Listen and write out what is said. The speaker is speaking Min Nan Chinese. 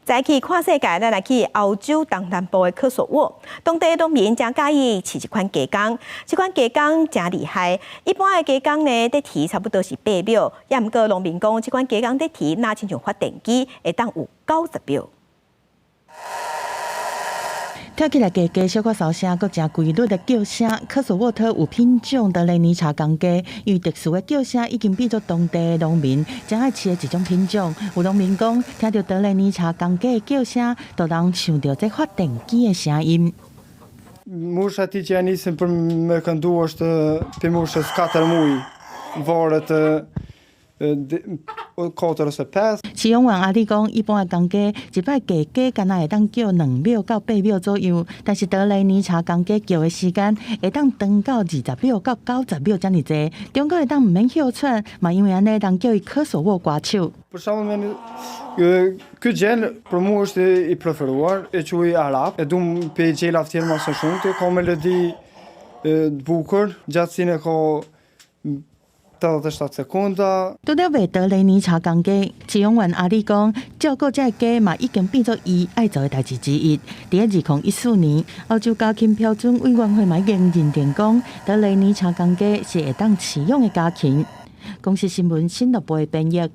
再去看世界，咱來去歐洲東南部的科索沃，當地農民誠佮意飼這款雞公，這款雞公誠厲害。一般的雞公呢，佇啼差不多是8秒，也毋過農民講，這款雞公佇啼，若親像發電機，會當有90秒。聽起來雞雞小可趖聲，閣誠規律的叫聲。科索沃特有品種德雷尼查公雞，因為特殊的叫聲已經變做當地農民誠愛飼的一種品種。有農民講，聽著德雷尼查公雞的叫聲，就人像著這發電機的聲音。 Mosha e tij që ja nisin për me këndu është për moshës 4 muaj, varet 4 ose 5。飼養員阿里講，一般的公雞一擺雞雞敢若會當叫2秒到8秒左右，但是德雷尼查公雞叫的時間會當長到20秒到90秒遮爾濟，中間會當毋免歇喘，嘛因為按呢人叫伊科索沃歌手。 Për shembull, ky gjel për mua është i preferuar, e quaj Arab, e dum pe gjelave tjerë më së shumti, ka melodi të bukur, gjatësinë e ka 87 sekonda。除了賣德雷尼查公雞，飼養員阿里講，照顧這个雞嘛已經變做伊愛做的代誌之一。佇2014年，歐洲家禽標準委員會嘛已經認定講，德雷尼查公雞是會當飼養的家禽。公視新聞新樂部的編譯。